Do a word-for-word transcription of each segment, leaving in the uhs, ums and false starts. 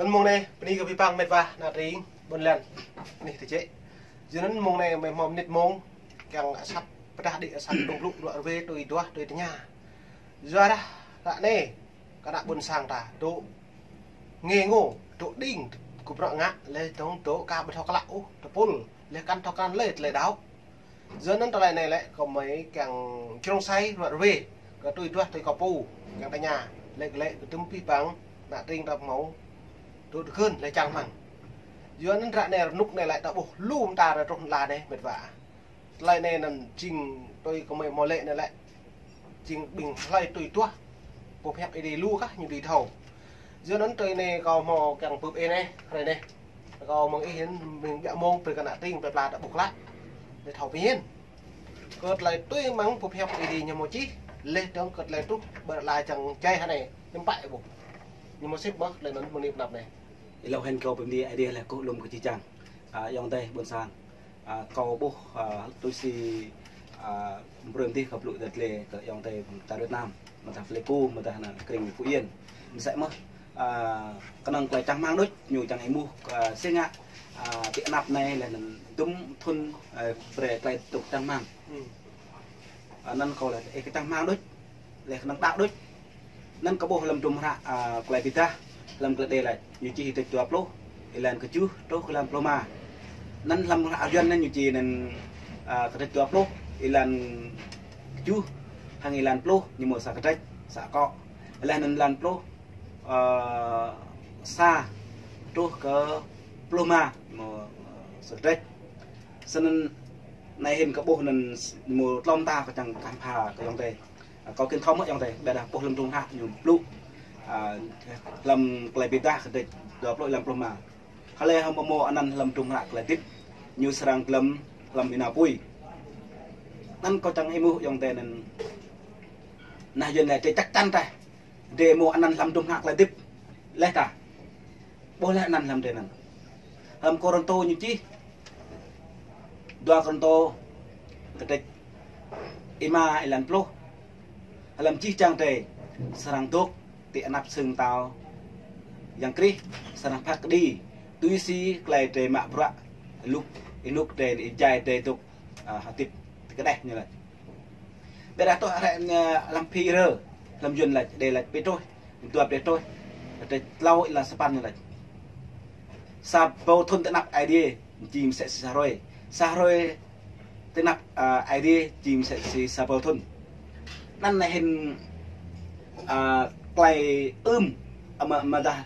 Mông anai, bơni kơ abih bang met wa ană tring ƀôn lan anih tơčĕ. Yua anŭn mông anai mơ̆ hmâo mơnit mông, kiăng asăp pơdah đĭ asăp dŏng blŭ ruă rơwe tui duah tui tơña. Yua dah ră anai, kơ ană ƀôn sang ta, dŏ ngê ngô, dŏ đing, kơ bruă ngă, laih dơ̆ng dŏ ka ƀu thâo klă ôh, tơpul, laih kăn thâo krăn lĕ tơlơi đaŏ. Yua anŭn tơlơi anai lĕ kâo mơ̆ kiăng črông sai ruă rơwe, kơ tui duah tui kâo pô, kiăng tơña, lĕ kơ lĕ kơ dŭm abih bang, ană tring ta hmâo, dŏ tơgŭn lĕ čang hmang. Yua anŭn ră anai rơnŭk anai lĕ ta ƀuh lu mơta ră truh ala anai met wa. Tơlơi anai anŭn jing tui kơ mơi mơ̆ lĕ anai lĕ. Jing ƀing hlơi tui duah. Pơhiăp Ơi Adai lu kah ñu dưi thâo. Yua anŭn tui anai kâo hmâo kiăng bưp ih anai, hrơi anai. Kâo mơ̆ng ih anŭn mơ̆ng biă mông brơi kơ ană tring plơi pla ta ƀuh klă. Lĕ thâo pơhiăp. Kơ tơlơi tui mơ̆ng pơhiăp Ơi Adai ñu hmâo čih. Laih dơ̆ng kơ tơlơi truh ƀơi ala čang jai hơnai. Ñu pă ƀuh. Ñu hmâo sĭt mơ̆ tơlơi anŭn mơ̆ng anai pơanăp anai. Ih lăi hên kâo pơmĭn Ơi Adai lĕ kơ lŏm kơ či čang. A, ayŏng adơi ƀôn sang. A, kâo ƀuh, a, tui si, a, brơi mơdih kơ blŭ đet lĕ kơ ayŏng adơi ta Việt Nam, mơdah Pleiku, mơdah ană krĭng Phú Yên. Mơsĕ mơ̆, a, kơnơ̆ng tơlơi čang hmang đôč, ñu čang ih ƀuh, a, si ngă, a, ti anăp anai lĕ anŭn dŭm thŭn, a, brơi tơlơi truh čang hmang. Hmm. A, anŭn kâo lĕ, ih kơ čang hmang đôč, lĕ kơnơ̆ng đaŏ đôč. Anŭn kâo ƀuh hlăm hdruôm hră, a, Tơlơi Bi Êdah, hlăm tơlơi Ơi Adai laĭ, ñu čih kơdrêč dua pluh, êlan kơjuh, truh kơ êlan pluh rơma. Anŭn hlăm hră Yuan anŭn ñu čih anŭn, a, kơdrêč dua pluh, êlan kơjuh, hăng êlan pluh, ñu hmâo sa kơdrêč, sa akŏ. Laih anŭn êlan pluh, a, sa, truh kơ pluh rơma, ñu hmâo, a, sa kơdrêč. Snăn anai hĭn kâo ƀuh anŭn s-, ñu hmâo tlâo mơta kâo čang khám phá kơ ayŏng adơi. A, kâo kiăng thâo mơ̆ ayŏng adơi, ƀiădah ƀuh hlăm hdruôm hră ñu blŭ, a, hlăm Tơlơi Bi Êdah kơdrêč dua pluh êlan pluh rơma. Hlơi hmâo mơ̆ anăn hlăm hdruôm hră tơlơi hơdip, ñu srăng glăm hlăm ênao apui. Anŭn kâo čang ih ƀuh ayŏng adơi anŭn. Ană Yuan lĕ drơi chắc chắn tah. Drơi mơ̆ anăn hlăm hdruôm hră tơlơi hơdip. Laih tah. Ƀuh laih anăn hlăm drơi anŭn. Hlăm Kôrintô ñu čih. Dua Kôrintô. Kơdrêč rơma êlan pluh. Hlăm jih jang drơi srăng dŏ ti anăp sưng mơtao Yang Krist srăng phat kơđi. Tui si tơlơi drơi mă bruă. Lŭk, ih lŭk drơi, ih jai drơi dŏ, a, hơdip ti kơđeh ñu laĭ. Ƀiădah tŏ hră, ơ, hlăm Hêbrơ, hlăm Yuan laĭ, đe laĭ Pêtrôs, dua Pêtrôs, kơdrêč tlâo êlan sapăn ñu laĭ. Sa ƀâo thŭn ti anăp Ơi Adai, jing mơsĕ si sa hrơi. Sa hrơi ti anăp, ơ, Ơi Adai, jing mơsĕ si sa ƀâo thŭn. Anăn anai hĭn, ơ, tơlơi ưm, ơ, mă, mơdah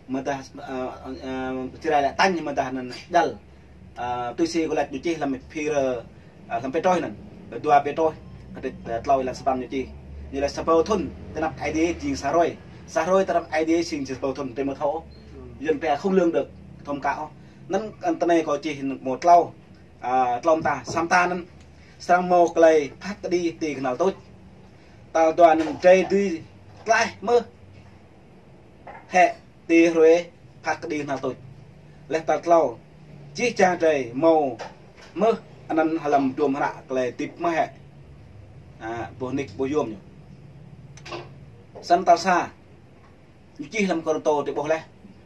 mơdah, ơ, ơ, ơ, Jrai laĭ tañ mơdah anăn djăl. Ơ, tui si kâo laĭ ñu čih hlăm Hêbrơ, ơ, hlăm Pêtrôs anăn. Dua Pêtrôs, kơdrêč, ơ, tlâo êlan sapăn ñu čih. Ñu laĭ sa ƀâo thŭn, ti anăp Ơi Adai jing sa hrơi. Sa hrơi ti anăp Ơi Adai jing sa ƀâo thŭn, drơi mơ̆ thâo. Yuan pia không lường được, thông cảm. Anăn, ơ, tơ anai kâo čih anăn mơ̆ tlâo, ơ, tlâo mơta, sa mơta anăn. Srăng mâo tơlơi phat kơđi ti kơnăl tuč. Tal dua anăn drơi dưi tlaih mơ̆. Hĕ ti hrơi phat kơđi kơnăl tuč. Laih tal tlâo, jih jang drơi mâo mơ̆ anăn hlăm hdruôm hră tơlơi hơdip mơ̆ hĕ. A, ƀuh nik ƀuh yôm ñu. Snăn tal sa, ñu čih hlăm Kôrintô drơi ƀuh laih.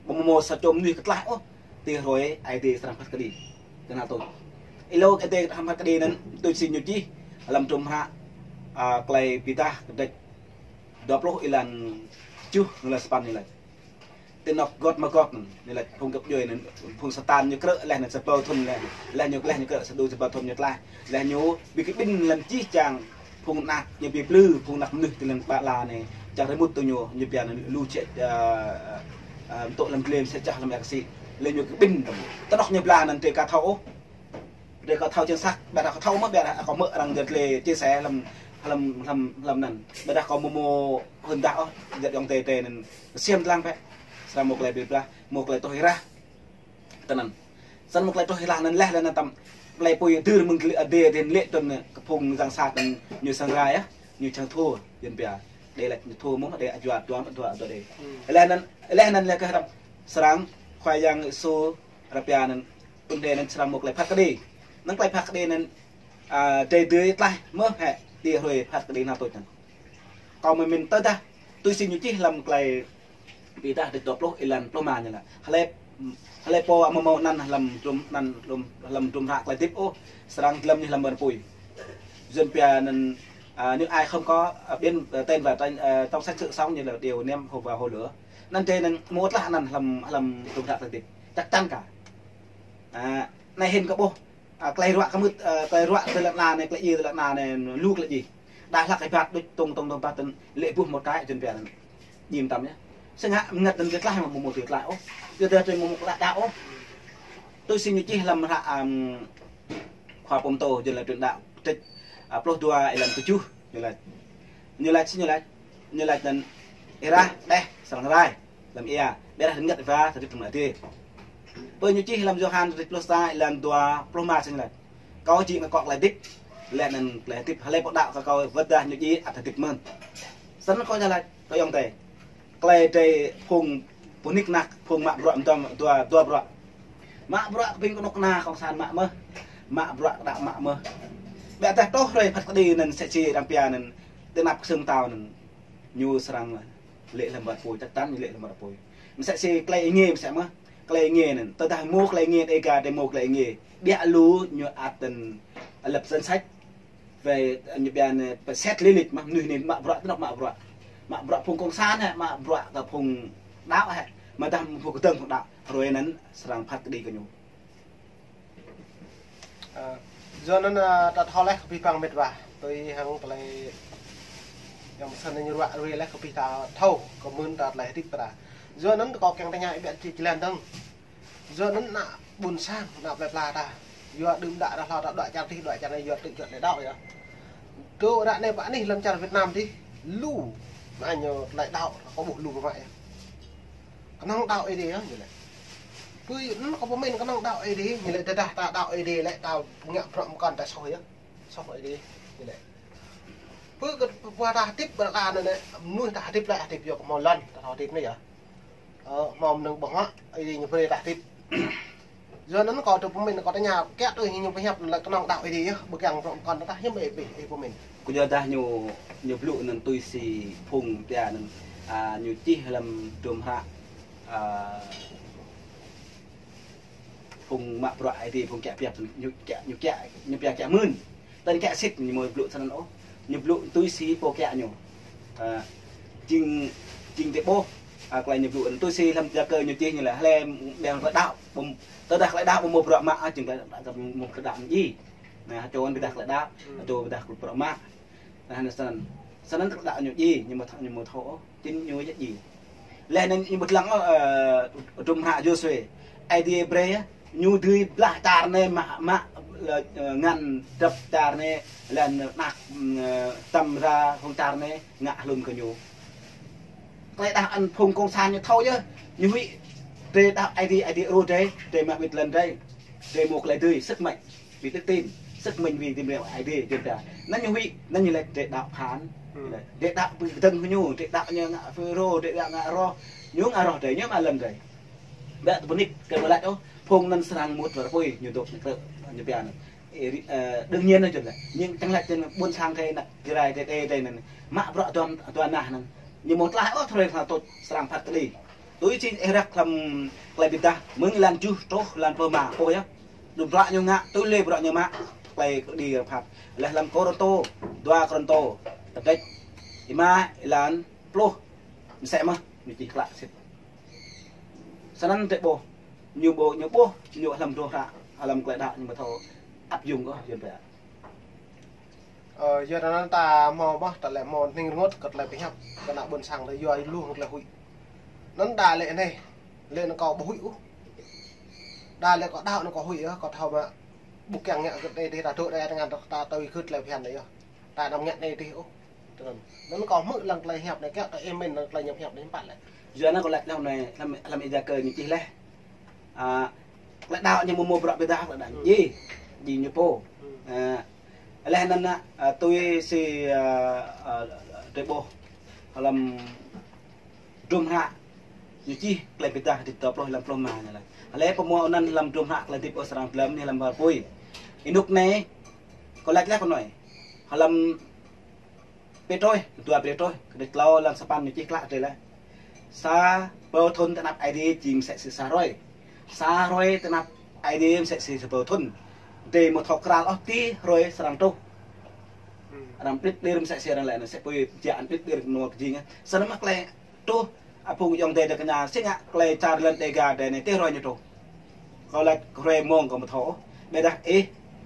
Ƀu mâo sa čô mơnuih kơ tlaih ôh ti hrơi Ơi Adai srăng phat kơđi kơnăl tuč. Êlâo Ơi Adai srăng phat kơđi anăn tui si ñu čih hlăm hdruôm hră, a, Tơlơi Bi Êdah kơdrêč dua pluh êlan kơjuh hăng êlan sapăn ñu laĭ. Ti anŏ Gôk Magôk anăn, ñu laĭ phung găp djuê anăn, phung Satan ñu krư̆ laih anăn sa ƀâo thŭn laih, laih ñu, laih ñu krư̆ sa đu sa ƀâo thŭn ñu tlaih, laih ñu ƀu kơ ƀĭn lăm jih jang phung anak ñu ƀu plư, phung anak mơnuih ti lăn pă ala anai, čar rơmŭt tui ñu, ñu pia anăn lu čĕ, ơ, ơ, mtŭ lăm glĕm sĕ čah lăm êa ksĭ, laih ñu kơ ƀĭn tăm. Ti anŏ ñu bla anăn drơi ka thâo ôh. Drơi kâo thâo chính xác, ƀiădah kâo thâo mơ̆, ƀiădah kâo mơ̆ arăng djăt lĕ chia sẻ hlăm, hlăm, hlăm, hlăm anăn. Ƀiădah kâo mơ̆ mơ̆ hưn dah ôh, djăt ayŏng adơi drơi anăn. Ksiêm dlăng bĕ. Srăng mâo tơlơi bi blah, mâo tơlơi tuh êrah. Tơ anăn. Srăng mâo tơlơi tuh êrah anăn laih, laih anăn tăm. Tơlơi apui dưr mơ̆ng tơlơi adai, adai lĕ tơl anăn kơ phung yang sat anăn ñu srăng rai yơh. Ñu čang thua, Yuan pia. Đe laĭ ñu thua mơ̆, đe ajua, ajua, ajua, ajua đe. Hmm. Laih anăn, laih anăn laih kơ hrăm. Srăng Khua Yang Yêsu Arăng pia anăn, tŭ anai anăn srăng mâo tơlơi phat kơđi. Năng tơlơi phat kơđi anăn, a, drơi dưi tlaih mơ̆ hĕ ti hrơi phat kơđi kơnăl tuč anăn. Kâo mơ̆ mĭn tơdah, tui si ñu čih hlăm tơlơi Ƀiădah dua pluh êlan pluh rơma ñu laĭ. Hlơi, hlơi pô amâo hmâo anăn hlăm hdruôm, anăn hlăm, hlăm hdruôm hră klei hdĭp ôh, srăng dlăm ñu hlăm war apui. Yuan pia anăn, à, những ai không có, à, biển, à, tên và danh, à, trong sách sự sống như là điều niêm hộp vào hồ lửa. Anăn drei anăn mơ̆ tlaih anăn hlăm, hlăm hdruôm hră klei hdĭp. Chắc chắn cả. À, anai hĭn kơ ƀuh, à, klei ruă kơ mưt, à, klei ruă tơlơi anăn anai, klei djiê tơlơi anăn anai, lu klei djiê. Đa hlăk ih ƀuh đôč tông tông tông ƀuh tơl lĕ ƀuh một cái Yuan pia anăn. Djim tăm yơh. Sơngă mơngăt anăn kơ tlaih mơ̆ mơ̆ tlaih ôh. Kơ tlaih mơ̆ mơ̆ tlaih đaŏ ôh. Tui si ñu čih hlăm hră, ăm, khua pô mtô Yuan laĭ truyền đạo, trích, à, pluh dua êlan tơjuh. Ñu laĭ, ñu laĭ, ñu laĭ, ñu laĭ anăn êrah đeh srăng rai hlăm ia, ƀiădah rơngơ̆t êwa tơdip hlăm adai. Pơ ñu čih hlăm Yôhan trích pluh sa êlan dua pluh rơma srăng laĭ: Kâo jing akŏ klei hdĭp, leh anăn klei hdĭp hlơi pô đaŏ kơ kâo wơ̆t dah ñu djiê ăt hdĭp mơ̆n. Snăn kâo laĭ kơ ayŏng adei, klei drei phung pơnik nak phung mă bruă mdăm dua, dua bruă. Mă bruă kơ ƀing kơnuk kơna cộng sản mă mơh. Mă bruă kơ đaŏ mă mơh. Ƀiădah truh hrơi phat kơđi anăn msĕ si arăng pia anăn tơnap kơsơ̆ng mtao anăn. Ñu srăng lĕ hlăm war apui, chắc chắn ñu lĕ hlăm war apui. Msĕ si klei êngiê msĕ mơh. Klei êngiê anăn. Tơdah mâo klei êngiê, Dega drei mâo klei êngiê. Ƀiă lu ñu ăt anăn lăp danh sách. Wai ñu pia anăn, pơset lý lịch mơh, mnuih anei mă bruă, tơnŏk mă bruă. Mă bruă phung cộng sản hĕ, mă bruă kơ phung đaŏ hĕ. Mơ̆ dah phung kơdơ̆ng phung đaŏ, hrơi anăn srăng phat kơđi kơ ñu. Ơ, Yuan anăn, ơ, ta thâo leh kơ pih păng mĕt wa. Tui hăng klei yang pơsăn ñu ruă ruai leh kơ pih ta thâo, kơ mưn ta tlaih hdĭp ta. Yuan anăn kâo kiăng tơña ih ƀiă či jơlan dơ̆ng. Yuan anăn ană ƀuôn sang, ană plei pla ta. Yua đưm đă ră hlâo ta đuaĭ čar dih, đuaĭ čar anei, yua tơl čar tơlơi đaŏ yơh. Tơ ră anei pơ anih hlăm čar Việt Nam dih, lu. Anăn ñu tơlơi đaŏ, kâo ƀuh lu mơ̆ yơh. Kơnơ̆ng đaŏ Ơi Adai yơh, ñu laĭ. Pơ anăn kâo pơmĭn kơnơ̆ng đaŏ Ơi Adai, ñu laĭ tơdah ta đaŏ Ơi Adai lĕ ta ngă bruă mơkăn ta soh yơh. Soh Ơi Adai, ñu laĭ. Pơ kơ, pơ ta hdĭp ƀơi lăn anei, mnuih ta hdĭp lĕ hdĭp yua kơ hmâo lŏn, ta thâo hdĭp anei yơh. Ơ, hmâo mơnơ̆ng ƀơ̆ng hŏ, Ơi Adai ñu brơi ta hdĭp. Yua anăn kâo tŭ pơmĭn kâo tơña, kiăng tui ñu pơhiăp lĕ kơnơ̆ng đaŏ Ơi Adai yơh, ƀu kiăng bruă mơkăn ta hiư̆m ih ƀuh, ih pơmĭn. Kơ yua dah ñu, ñu blŭ anăn tui si phung pia anăn, à, ñu čih hlăm hdruôm hră, à, phung mă bruă Ơi Adai, phung kiă pioh, ñu kiă, ñu kiă, ñu pia kiă mưn. Tơl kiă sĭt ñu mâo blŭ snăn ôh. Ñu blŭ tui si pô kiă ñu. Ơ, jing, jing tơƀuh, ơ, klei ñu blŭ tui si hlăm Yakơ ñu čih ñu laĭ hlăm ƀing klei đaŏ, ƀu, tơdah klei đaŏ ƀu mâo bruă mă, ơ, jing klei đaŏ, mâo klei đaŏ ñu djiê. Anăn, čô anăn ƀiădah klei đaŏ, čô ƀiădah klei bruă mă. Anăn snăn. Snăn klei đaŏ ñu djiê, ñu mâo thâo, ñu mâo thâo ôh. Jing ñu yơh djiê. Leh anăn ñu ƀu dlăng ôh, ơ, hdruôm hră Yôsuê. Ơi Adai brơi, ñu dưi blah čar anei mă, mă, lĕ, ơ, ngăn dăp čar anei, leh anăn anak, ơ, tăm ra phung čar anei ngă hlŭn kơ ñu. Klei đaŏ anăn phung cộng sản ñu thâo yơh, ñu huĭ, drei đaŏ Ơi Adai, Ơi Adai ruah drei, drei mă wĭt lăn drei, drei mâo klei dưi, sức mạnh. Vì đức tin, sức mình vì tin Ơi Adai, tin ta. Anăn ñu huĭ, anăn ñu laĭ drei đaŏ phản. Drei đaŏ ƀu kơdơ̆ng kơ ñu, drei đaŏ ñu ngă Phêrô, drei đaŏ ngă roh. Ñu ngă roh drei, ñu ngă lăn drei. Ƀiă tơ pơnik kơ ƀu laĭ ôh, phung anăn srăng mŭt war apui, ñu dôk ñu krư̆, ñu pia anăn. Ơ, đương nhiên anăn čun laĭ. Nhưng čang laĭ čun ƀuôn sang kơ ană Jrai, drei, drei, drei anăn. Mă bruă dua, dua nah anăn. Ñu mâo tlaih ôh, hrơi tlaih tŭč srăng phat kơđi. Tui si ih răk hlăm klei ƀiădah, mơ̆ng êlan tơjuh truh êlan pluh rơma, ƀuh yơh. Đŭt bruă ñu ngă, tui lĕ bruă ñu mă, klei kơđi phat. Leh hlăm Kôrantô, dua Kôrantô, kơdrêč êma êlan pluh, msĕ mơh, ñu čih klă sĭt. Snăn drei ƀuh, ñu ƀuh, ñu ƀuh, ñu hlăm hdruôm hră, hlăm klei đaŏ ñu mâo thâo áp dụng kơ, Yuan pia. Ơ, yua anăn ta hmâo mơh, ta lĕ hmâo hnĭng rơngot kơ tơlơi pơhiăp, kơ ană ƀuôn sang ta yua lu hăng tơlơi huĭ. Anăn đa lĕ anei, lĕ anăn kâo ƀu huĭ ôh. Đa lĕ kâo đaŏ anăn kâo huĭ yơh, kâo thâo mă ƀu kiăng ngă kơ anei dih ta dŏ anei ta ngăn ta tui kơ tơlơi phiăn anei yơh. Ta anăm ngă anei dih ôh. Tui anăn. Anăn kâo hmư̆ lăng tơlơi hiăp anei, kiăng kơ ih pơmĭn lăng tơlơi ñu hiăp anei pă lĕ. Yua anăn kâo laĭ hlăm anei, hlăm, hlăm Yakơ ñu čih leh. À, klei đaŏ ñu mâo mâo bruă ƀiădah klei đaŏ ñu djiê, djiê ñu pô. À, leh anăn, à, tui si, à, à, drei ƀuh hlăm hdruôm hră ñu čih klei ƀiădah dua pluh êlan pluh rơma ñu laĭ. Hlơi pô mâo anăn hlăm hdruôm hră klei hdĭp ôh srăng dlăm ñu hlăm war apui. Ênuk anei, kâo laĭ leh kơ anei. Hlăm Pêtrôs, dua Pêtrôs, kơdrêč tlâo êlan sapăn ñu čih klă drei leh. Sa Pơ thun tơ anăp Aê Diê jing mơsĕ si sa hrơi. Sa hrơi tơ anăp Aê Diê mơsĕ si sa pơ thun. Dêh mơ̆ thâo krăl ôh ti hrơi srăng truh. Arăng pĭt đĭr mơsĕ si arăng lĕ anŭn mơsĕ pui jă ăn pĭt đĭr nua kơ jing. Snăn mơ̆ klei truh, a phung ayŏng adơi dêh kơnang si ngă klei čar lŏn Dega dêh anai ti hrơi ñu truh. Kâo laĭ hrơi mông kâo mơ̆ thâo ôh. Ƀiădah ih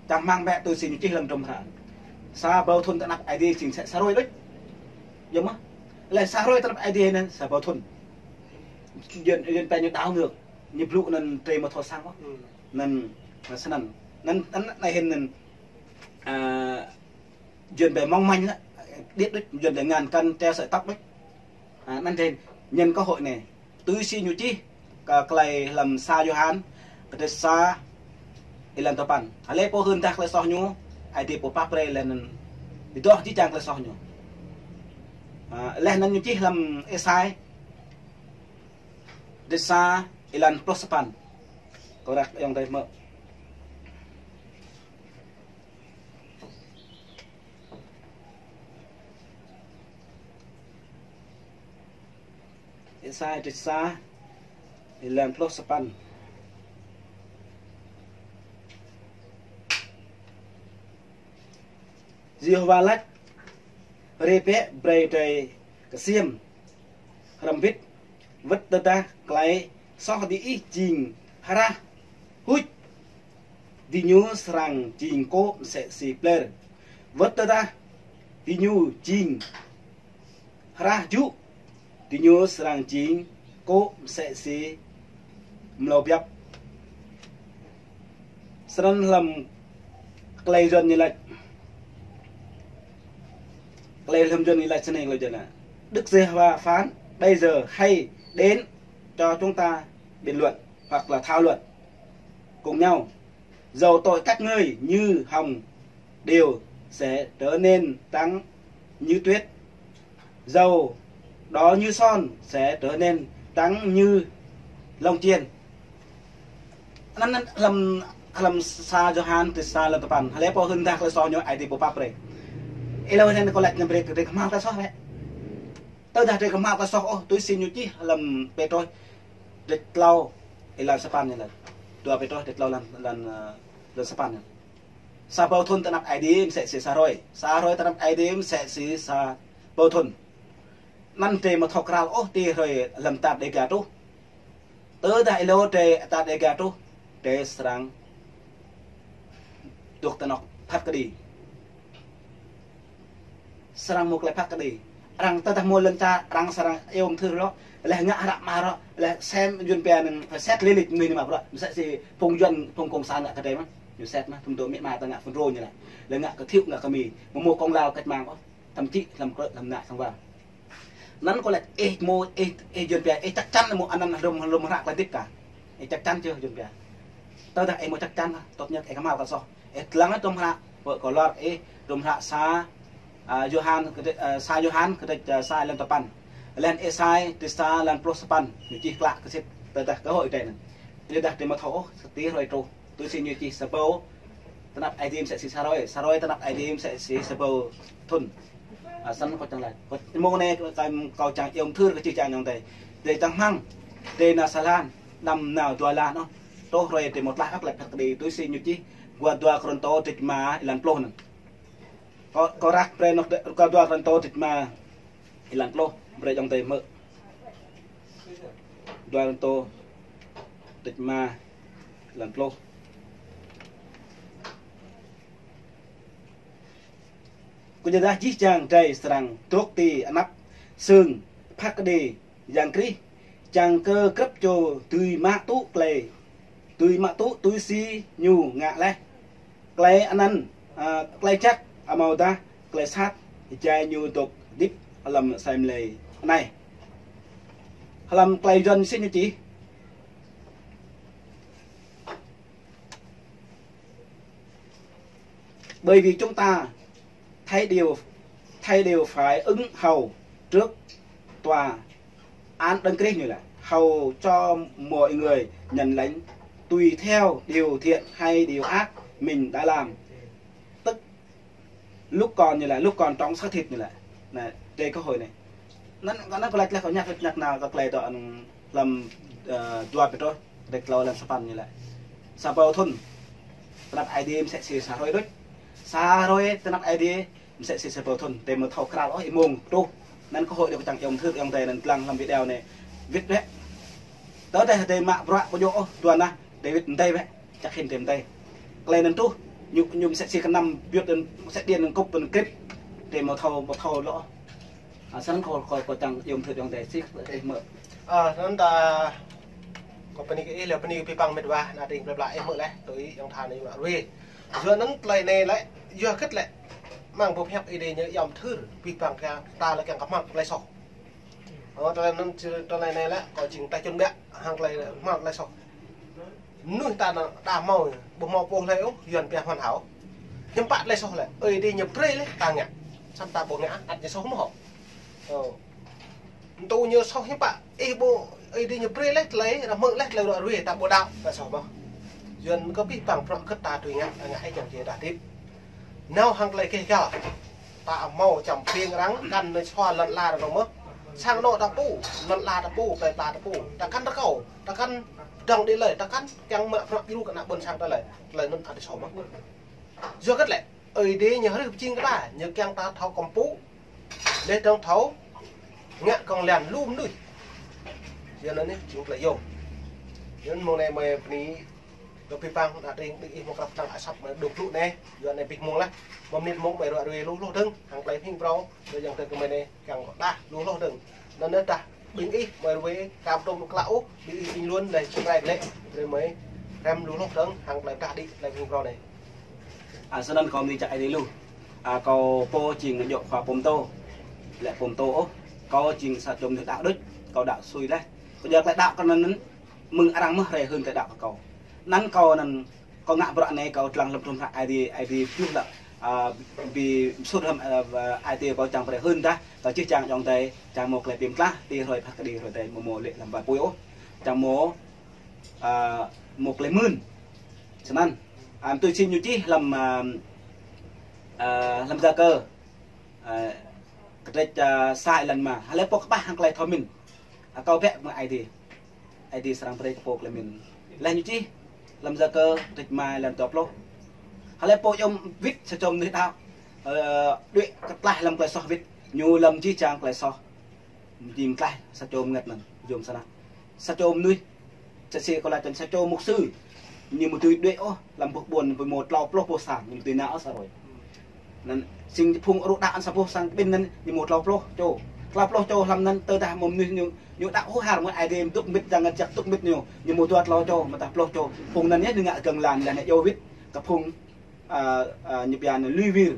čang hmăng bĕ tui si ñu čih lăm hrŏm hră. Sa pơ thun tơ anăp Aê Diê jing mơsĕ sa hrơi đôč. Yơh mơ̆. Lĕ sa hrơi tơ anăp Aê Diê anai sa pơ thun. Yuan, Yuan pĕ ñu đảo ngược. Ñu blŭ anŭn dêh mơ̆ thâo săng ôh. Anŭn, anŭn snăn. Anŭn, anŭn anai hĭn anŭn, a, Yuan pĕ mong manh lĕ. Điêt đôč, Yuan pĕ ngăn cân treo sợi tóc đôč. A, anŭn dêh, nhân cơ hội anai. Tui si ñu čih kơ klei lăm sa Yôhan, kơdrêč sa, êlan tơpăn. Hlơi pô hưn dah klei soh ñu, Aê Diê pô pap brơi leh anŭn pơđuaĭ jih jang klei soh ñu. A, leh anŭn ñu čih lăm Êsai, kơdrêč sa, êlan pluh sapăn. Kâo ră ayŏng adơi hmư̆. Êsai kơdrêč sa, êlan pluh sapăn. Yêhôwa laĭ: Rai bĕ brơi drơi kơsiêm hrŏm wĭt, wơ̆t tơdah klei soh diih jing hrah huč, diñu srăng jing kô̆ mơsĕ si pler. Wơ̆t tơdah diñu jing hrah jŭ, diñu srăng jing kô̆ mơsĕ si mlâo biăp. Snăn lăm klei Yuan ñu laĭ. Klei lăm Yuan ñu laĭ snei klei Yuan anai: Đức Giê-hô-va phán: Bây giờ hãy đến cho chúng ta biện luận hoặc là thảo luận cùng nhau. Dầu tội các ngươi như hồng, điều sẽ trở nên trắng như tuyết. Dầu đỏ như son sẽ trở nên trắng như lông chiên. Anăn, anăn lăm, lăm sa Yôhan kơdrêč sa êlan tơpăn. Hlơi pô hưn dah klei soh ñu, Aê Diê pô pap brơi. Êlâo anai kâo laĭ ñu brơi, drơi kơhma̱l klei soh bĕ. Tơdah drơi kơhma̱l klei soh ôh, tui si ñu čih lăm Pêtrôs kơdrêč klâo êlan sapăn anai. Dua Pêtrôs kơdrêč klâo êlan, êlan, ơ, êlan sapăn anai. Sa pơ thun tơ anăp Aê Diê mơsĕ si sa hrơi. Sa hrơi tơ anăp Aê Diê mơsĕ si sa pơ thun. Anăn drơi mơ̆ thâo krăl ôh ti hrơi lăm čar Dega truh. Tơdah êlâo drơi čar Dega truh, drơi srăng dŏ tơ anŏ phat kơđi. Srăng mŭk lĕ phat kơđi. Arăng tơdah mŭk lŏn čar, arăng srăng iâu mơthưr rŏ. Leh ngă hră mă rŏ, leh sem Yuan pia anŭn phải xét lý lịch mơ̆n mă rŏ. Mơsĕ si phung Yuan, phung cộng sản ngă kơ drơi mơ̆n. Ñu xét mơ̆n, phung dŏ mĭ mă ta ngă phun rô ñu lĕ. Leh ngă kơ Thiệu, ngă kơ Mi. Mơ̆ mŭk công lao cách mạng ôh. Thậm chí lăm krơ̆, lăm nă sang wa. Anăn kâo laĭ, ih mŭk, ih, ih Yuan pia, ih chắc chắn mŭk anăn hrŏm, hrŏm hră klei hdĭp kah. Ih chắc chắn chưa Yuan pia. Tơdah ih mŭk chắc chắn, tốt nhất ih kơhma̱l klei soh. Ih lăng hrŏm hră, wơ̆t kâo lăi ih hrŏm hră sa, a, Yôhan, kơdrêč, a, sa Yôhan, kơdrêč, a, sa êlan tơpăn. Leh anăn Êsai kơdrêč sa êlan pluh sapăn. Ñu čih klă kơ sĭt, tơdah kơ hrơi drơi anai. Tơdah drơi mơ̆ thâo ôh, sa ti hrơi truh. Tui si ñu čih sa pơ tơ anăp Aê Diê mơsĕ si sa hrơi, sa hrơi tơ anăp Aê Diê mơsĕ si sa pơ thun. A, snăn kâo čang laĭ. Kâo mơ̆ng anai kâo, kâo čang iâu mơthưr kơ jih jang ayŏng adơi. Drơi čang hmăng, drơi nao sa lan, đăm nao dua lan ôh. Truh hrơi drơi mơ̆ tlaih ăt lĕ phat kơđi, tui si ñu čih, kơ dua Kôrintô kơdrêč rơma êlan pluh anăn. Kâo, kâo ră brơi anŏ, kơ dua Kôrintô kơdrêč rơma êlan pluh, brơi ayŏng adơi hmư̆. Dua Kôrintô kơdrêč rơma êlan pluh. Kyuadah jih jang drơi srăng dŏ ti anăp sưng phat kơđi Yang Krist, čang kơ grăp čô dưi mă tŭ klei, dưi mă tŭ tui si ñu ngă leh. Klei anăn, a, klei jăk amâodah klei sat, jai ñu dŏ hdĭp hlăm asei mlei anai. Hlăm klei Yuan si ñu čih. Bởi vì chúng ta thấy điều, thấy điều phải ứng hầu trước tòa án Đấng Christ, như là hầu cho mọi người nhận lãnh tùy theo điều thiện hay điều ác mình đã làm. Tức lúc còn, như là lúc còn trong xác thịt, như là, nè, trên cơ hội này. Anăn, anăn kâo laĭ leh kâo ñăk, ñăk nao kơ klei dŏ, anăn Lăm, ơ, dua Pêtrôs, kơdrêč klâo lăm sapăn ñu laĭ: Sa rơbâo thŭn tơnap Aê Diê mơsĕ si sa hrơi đôč. Sa hrơi tơnap Aê Diê mơsĕ si sa rơbâo thŭn. Tơdah mơ̆ thâo krăn ôh, ih mơ̆ng truh. Anŭn kơ hơi đe kơ čang yom thưr yong tê anŭn tơlang lăm video anai. Wĭt wĕ. Tơdah tê mă bruă pơjŏ ôh, dua nah, tê wĭt mơ̆ng tê wĕ. Čăk hin tê mơ̆ng tê. Klei anŭn truh, ñu, ñu mơsĕ si kơnăm biut anŭn, mơsĕ điện anŭn kŭp anŭn krip. Tê mơ̆ thâo, mơ̆ thâo lŏ. A, snăn kơ, kơ, kơ čang yom thưr yong tê si, ih mơ̆. A, anŭn ta, kơ pơni kơ ih, lĕ pơni kơ pih păng mĕt wa, ană tring plơi pla ih mơ̆ leh, tui ih yong tha anai yua rui. Yua anŭn tơlơi anai lĕ, yua hơget lĕ. Mơ̆ng boh hiăp Ơi Adai ñu yom thưr, pih păng kơ ta lĕ kiăng kơ hmăl tơlơi soh. Ơ, tơlơi anŭn, tơlơi anai lĕ, kơ jing ta čun biă, hăng tơlơi hmăl tơlơi soh. Mơnuih ta anŭn đa hmâo, ƀu hmâo pô hlơi ôh, Yuan pia hoàn hảo. Hiư̆m pă tơlơi soh lĕ, Ơi Adai ñu brơi leh, ta ngă. Samơ̆ ta ƀu ngă, ăt ñu soh mơ̆ hŏ. Ơ. Tui ñu soh hiư̆m pă, ih ƀu, Ơi Adai ñu brơi leh, tơlơi, ră mơ̆ leh, tơlơi ruă rui, ta ƀu đaŏ, ta soh mơ̆. Yuan kơ pih păng bruă hơget ta tui ngă, ta ngă ih čang či ta hơdip. Nao hăng tơlơi keh găl. Ta hmâo čăm ping arăng, kăn nao sua lăn ala arăng mơ̆. Sang anŏ ta pô, lăn ala ta pô, plơi pla ta pô. Ta kăn rơkâo, ta kăn dŏng đĭ lơi, ta kăn kiăng mă bruă djru kơ ană ƀôn sang ta lơi. Tơlơi anŭn ăt soh mơ̆. Yua hơget lĕ, Ơi Adai ñu hrih pơjing kơ ta, ñu kiăng ta thâo kơmpŭ. Leh dơ̆ng thâo ngă kông lan lu mơnuih. Yua anŭn anai, jing tơlơi yôm. Yua anŭn mơ̆ng anai mơi pơni kơ pih păng, ană tring, ƀing ih mơ̆ng krăp čang asăp mơi dŏ blŭ anai. Yua anai pih mơ̆ng leh. Mơ̆ng mơnit mơ̆ng mơi ruă rui lu hloh dơ̆ng, hăng tơlơi ping prong, tơlơi yong tê kơ mơi anai, kiăng kơ đah lu hloh dơ̆ng. Anŭn anai tơdah ƀing ih mơi ruai, kăm tôm klă ôh, ƀing ih ƀing luôn leh čơkrai lĕ, brơi mơi răm lu hloh dơ̆ng, hăng tơlơi tah đĭ, tơlơi ping prong anai. A, snăn kâo mơ̆ng čăk Aê Diê lu. A, kâo pô jing ñu khua pô mtô. Lĕ pô mtô ôh, kâo jing sa čô mơnuih đaŏ đôč, kâo đaŏ sui leh. Kâo djă̱ tơlơi đaŏ kơ anŭn, mơ̆ng arăng mơ̆ hrơi hưn tơlơi đaŏ kơ kâo. Anŭn kâo anŭn, kâo ngă bruă anai kâo tơlang lăm trŭm hră Aê Diê, Aê Diê pioh lă, a, bi sut lăm, a, Aê Diê kâo čang brơi hưn tah, kâo čih čang yong tê, čang mơ̆ klei pim tlah, ti hrơi phat kơđi hrơi tê, mơ̆ mơ̆ lĕ lăm ba pui ôh. Čang mơ̆, a, mơ̆ klei mưn. Snăn, a, tui si ñu čih lăm, a, a, lăm Yakơ, a, kơdrêč, a, sa êlan ma. Hlơi pô kơƀah hăng klei thâo mĭn. A, kâo bĕ mơ̆ng Aê Diê. Aê Diê srăng brơi kơ pô klei mĭn. Leh ñu čih, lăm Yakơ kơdrêč ma êlan dua pluh. Hlơi pô yôm wĭt sa čô mơnuih đaŏ, ơ, đuaĭ kơtlaih lăm klei soh wĭt. Ñu lăm jih jang klei soh. Jing mơtlaih sa čô mơngăt anŭn, yôm snăn. Sa čô mơnuih, sa si kâo laĭ tăn sa čô mục sư. Ñu mơ̆ dưi đuaĭ ôh, lăm boh ƀuôn, ƀu mơ̆ tlâo pluh boh sang, ñu mơ̆ dưi nao ôh sa hrơi. Anŭn, sĭt phung rŭ đaŏ anŭn sa boh sang ƀing anŭn, ñu mơ̆ tlâo pluh čô. Tlâo pluh čô hlăm anŭn, tơdah mơ̆ mơnuih ñu, ñu đaŏ huh har mơ̆ Aê Diê dŏ mĭt, jang ngă jăk dŏ mĭt ñu, ñu mơ̆ dua tlâo čô, mơ̆ tah pluh čô. Phung anŭn yơh ñu ngă gơ̆ng lan, leh anŭn yua wĭt, kơ phung, a, a, ñu pia anŭn lui wir.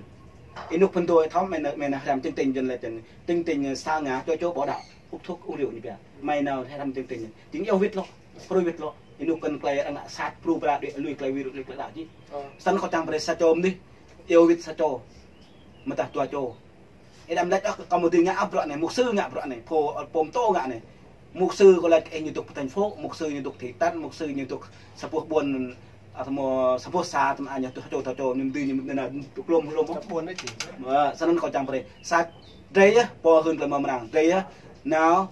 Ih nŭk phŭn dô thâo mơi anŭn, mơi anŭn hrăm chương trình Yuan lĕ tăn. Chương trình sa ngă čô čô ƀu đaŏ, hút thuốc uống rượu ñu pia. Mơi anŭn hrăm chương trình. Jing yua wĭt lŏ, brơi wĭt lŏ. Ih nŭk kăn klei arăng sat pru pra đuaĭ lui klei wir lui klei đaŏ jih. Ơ. Snăn kâo čang brơi sa čô mơnuih, yua wĭt sa čô. Mơ̆ tah dua čô. Ih đăm laĭ ôh, kâo mơ̆ dưi ngă bruă anai, mục sư ngă bruă anai, pô, pô mtô ngă anai. Mục sư kâo laĭ kơ ih ñu dŏ thành phố, mục sư ñu dŏ thị trấn, mục sư ñu dŏ sa boh ƀuôn, atâo mơ̆ sa boh sa, tơma ñu dŏ čô, tơma čô, ñu dưi ñu mơ̆ nao dŏ klôm klôm. Sa ƀuôn anai jing. Ơ, snăn kâo čang brơi. Sa drei yơh, pô hưn klei mơ̆ mơnăng. Drei yơh, nao,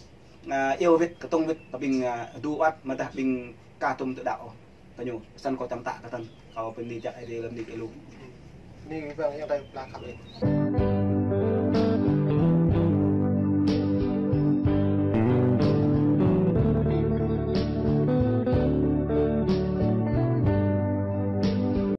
a, yua wĭt, kơtŭng wĭt, kơ ƀing, a, dŏ ăt, mơ̆ tah ƀing ka tŭm tơ đaŏ ôh. Kơ ñu, snăn kâo čang tă kơ tăn, kâo pơni čăk Aê Diê lăm anai kơ lu. Anai ƀing yang tơi pla khăp ih.